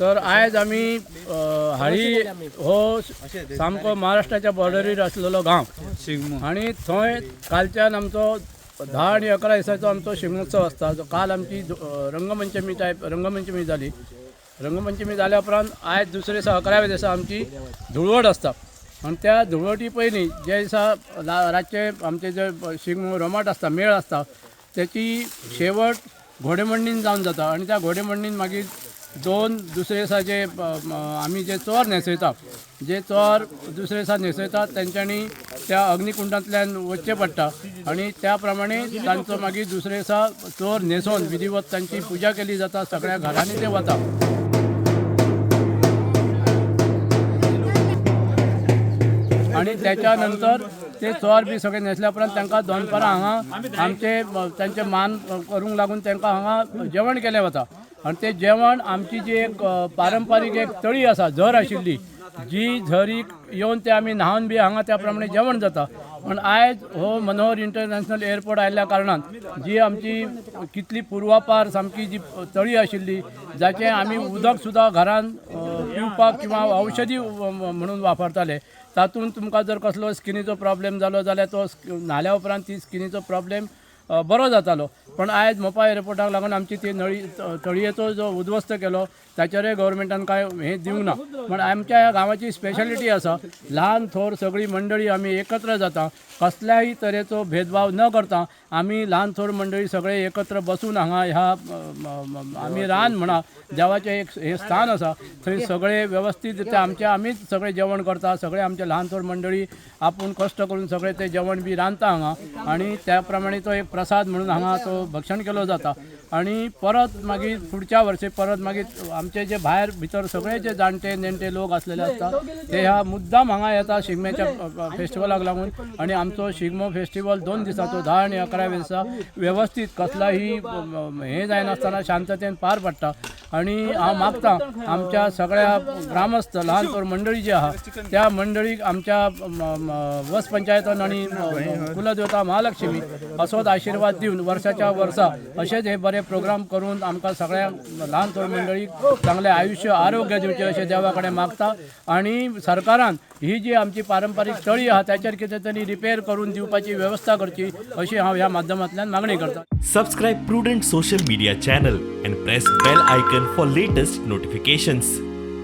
तर आयज आमी हाळी हो सामको महाराष्ट्राच्या बॉर्डरीर आसलेलो गांव आनी थंय कालच्यान आमचो 10 आनी 11 दिसाचो आमचो शिगमोत्सव आसता, जो काल आमची रंगपंचमी टायप रंगपंचमी जाली. रंगपंचमी जाल्या उपरांत आयज दुसरे दिसा 11व्या दिसा आमची धुळवट आसता. आनी त्या धुळवटी पयलीं जे दिसा रातचे आमचे जे शिगमो रोमाट आसता, मेळ आसता, तेची शेवट घोडेमोडणीन जावन जाता. आनी त्या घोडेमोडणीन मागीर दोन दुसरे दिसा जे आमी जे चोर न्हेसयता, जे चोर दुसरे दिसा न्हेसयतात, तेंच्यांनी त्या अग्निकुंडांतल्यान वचचें पडटा आनी त्या प्रमाणे तांचो मागीर दुसरे दिसा चोर न्हेसोवन विधिवत तांची पुजा केली जाता. सगळ्या घरांनी ते वता आणि त्याच्या नंतर ते चोर बी सगळे न्हेसल्या उपरांत तांकां दनपारां हांगा आमचे तांचे मान करूंक लागून तांकां हांगा जेवण केलें वता. आनी तें जेवण आमची जी एक पारंपारीक एक तळी आसा, झर आशिल्ली, जी झरीक येवन ते आमी न्हावन बी हांगा त्या प्रमाणे जेवण जाता. पण आयज हो मनोहर इंटरनॅशनल एअरपोर्ट आयिल्ल्या कारणान जी आमची कितली पुर्वापार सामकी जी तळी आशिल्ली, जाचें आमी उदक सुद्दां घरान पिवपाक किंवा औषधी म्हणून वापरताले, तातूंत तुमकां जर कसलो स्किनीचो प्रॉब्लेम जालो जाल्यार तो न्हाल्या उपरांत ती स्किनीचो प्रॉब्लेम बरो जातालो. पण आयज मोपा एअरपोर्टाक लागून आमची ती नळी तळयेचो जो उद्ध्वस्त केलो, ताचेरय गव्हर्मेंटान कांय हें दिवंक ना. पण आमच्या ह्या गांवाची स्पेशालिटी आसा, ल्हान थोर सगळी मंडळी आमी एकत्र जाता. कसल्याही तरेचो भेदभाव न करता आमी ल्हान थोर मंडळी सगळे एकत्र बसून हांगा ह्या आमी रान म्हणा, देवाचें एक हें स्थान आसा, थंय सगळे वेवस्थीत ते आमचे आमीच सगळे जेवण करता. सगळे आमचे ल्हान थोर मंडळी आपूण कश्ट करून सगळे ते जेवण बी रांदता हांगा आनी त्या प्रमाणे तो एक प्रसाद म्हणून हांगा तो भक्षण केलो जाता. आनी परत मागीर फुडच्या वर्सी परत मागीर आमचे जे भायर भितर सगळे जे जाणटे नेणटे लोक आसलेले आसता, ते ह्या मुद्दाम हांगा येता शिगम्याच्या फेस्टिवलाक लागून. आनी आमचो शिगमो फेस्टिवल 2 दिसाचो, 10 आनी 11व्या दिसा वेवस्थीत कसलाही हें जायनासतना शांततेन पार पडटा. आनी हांव मागता आमच्या सगळ्या ग्रामस्थ ल्हान थोर मंडळी जी आहा, त्या मंडळीक आमच्या वस पंचायतान आनी कुलदेवता महालक्ष्मी असोच आशिर्वाद दिवन वर्साच्या वर्सा अशेच हे बरे प्रोग्राम करून आमकां सगळ्या ल्हान थोर मंडळीक चांगलें आयुश्य आरोग्य दिवचें अशें देवा कडेन मागता. आनी सरकारान ही जी आमची पारंपारीक तळी आहा, ताचेर कितें तरी रिपेर करून दिवपाची वेवस्था करची अशी हांव ह्या माध्यमांतल्यान मागणी करता. Subscribe Prudent Social Media channel and press bell icon for latest notifications.